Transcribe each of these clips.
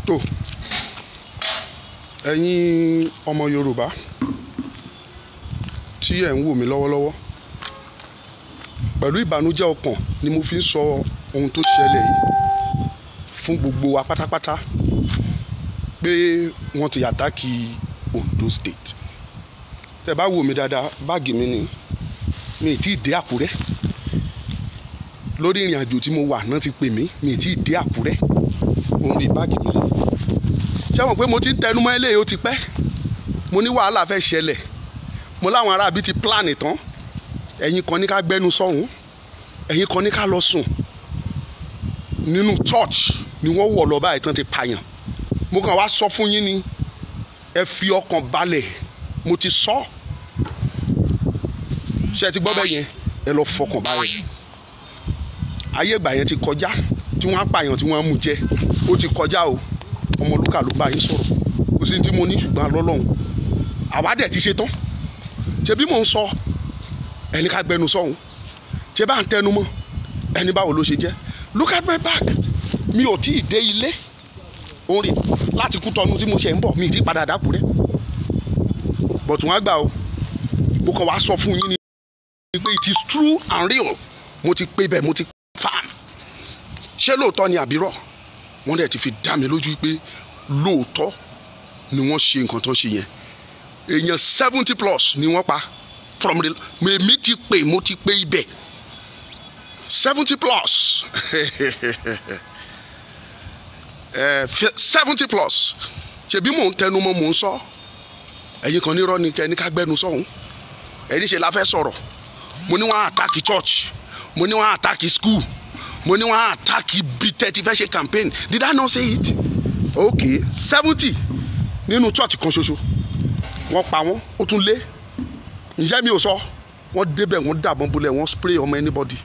Tó ẹ̀yin ọmọ Yorùbá tí ẹ̀ ń wò mí lọ́wọ́lọ́wọ́, pẹ̀lú ìbànújẹ́ ọkàn ni mo fi ń sọ ohun tó ṣẹlẹ̀ yìí fún gbogbo wa pátápátá pé wọ́n ti attack Ondo State. Tẹ́ bá wò mí dáadáa, báàgì mi ni, mi ì tí ì dé Àkúrẹ́. Lórí ìrìn àjò tí mo wà náà ti pè mí, mi ì tí ì dé Àkúrẹ́. Òun rí báàgì mi lè. Ṣé wọn pé mo ti ń tẹnu mọ́ eléyìí, ó ti pẹ́. Mo ní wàhálà fẹ́ ṣẹlẹ̀, mo láwọn aráabí ti plan tán. Ẹ̀yin kan ní ká gbẹ́nu sọ́hún, ẹ̀yin kan ní ká lọ sùn. Nínú church ni wọ́n wọ̀ lọ báyìí tán ti pààyàn. Mo kàn wá sọ fún yín ni, ẹ fi ọkàn balẹ̀, mo ti sọ. Ṣé ẹ ti gbọ́ bẹ́ẹ̀ yẹn? Ẹ lọ fọkàn balẹ̀. Ayé ìgbà yẹn ti kọjá tí wọ́n á pààyàn tí wọ́n á mú jẹ, ó ti kọjá o. Ọmọlúkà ló bá yín sọ̀rọ̀. Kò sí tí mo ní ṣùgbọ́n lọ́lọ́run. Àwa dẹ̀ ti ṣe tán. Ṣé bí mò ń sọ, ẹni ká gbẹnu sọ̀hún. Ṣé bá ń tẹnu mọ́, ẹni báwo ló ṣe jẹ́? Look at my back. Mi ò tí ì dé ilé. Orin láti Kútọ́nù tí mo ṣe ń bọ̀, mi ì tí padà dákúrẹ́. But wọ́n á gbà o. Mo kàn wá sọ fún yín ni pé it is true and real. Mo ti pé bẹ́ẹ̀, mo ti farm. Ṣé lóòótọ́ ni àbírọ̀? Wọ́n dẹ̀ ti fi dá mi lójú pé lóòótọ́ ni wọ́n ṣe nǹkan tó ṣe yẹn. Èèyàn 70+ ni wọ́n pa from the, èmi ti pè, mo ti pé ibẹ̀, 70+, 70+. Ṣebí mò ń tẹnu mọ́, mò ń sọ. Ẹ̀yin kan nírọ́ ni, kẹ́ni ká gbẹ́nu sọ̀hún. Ẹ̀yin ṣe la fẹ́ sọ̀rọ̀. Mo ní wọ́n attack church, mo ní wọ́n attack school, mo ní wọ́n attack ibi tẹ́ ti fẹ́ ṣe campaign. Did I not say it? Okay, 70 nínú church kan ṣoṣo, wọ́n pa wọ́n, ó tún lé. Ǹjẹ́ mi ò sọ? Wọ́n débẹ̀, wọ́n dàbọ̀n bolẹ̀, wọ́n spray ọmọ anybody.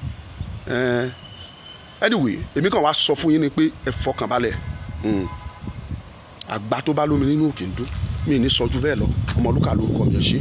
Anyway, èmi kàn wá sọ fún yín ni pé ẹ fọkàn balẹ̀. Àgbà tó bá lómi nínú òkè ń dún. Mi ní sọ ju bẹ́ẹ̀ lọ. Ọmọlúkà lórúkọ mi, ẹ ṣé.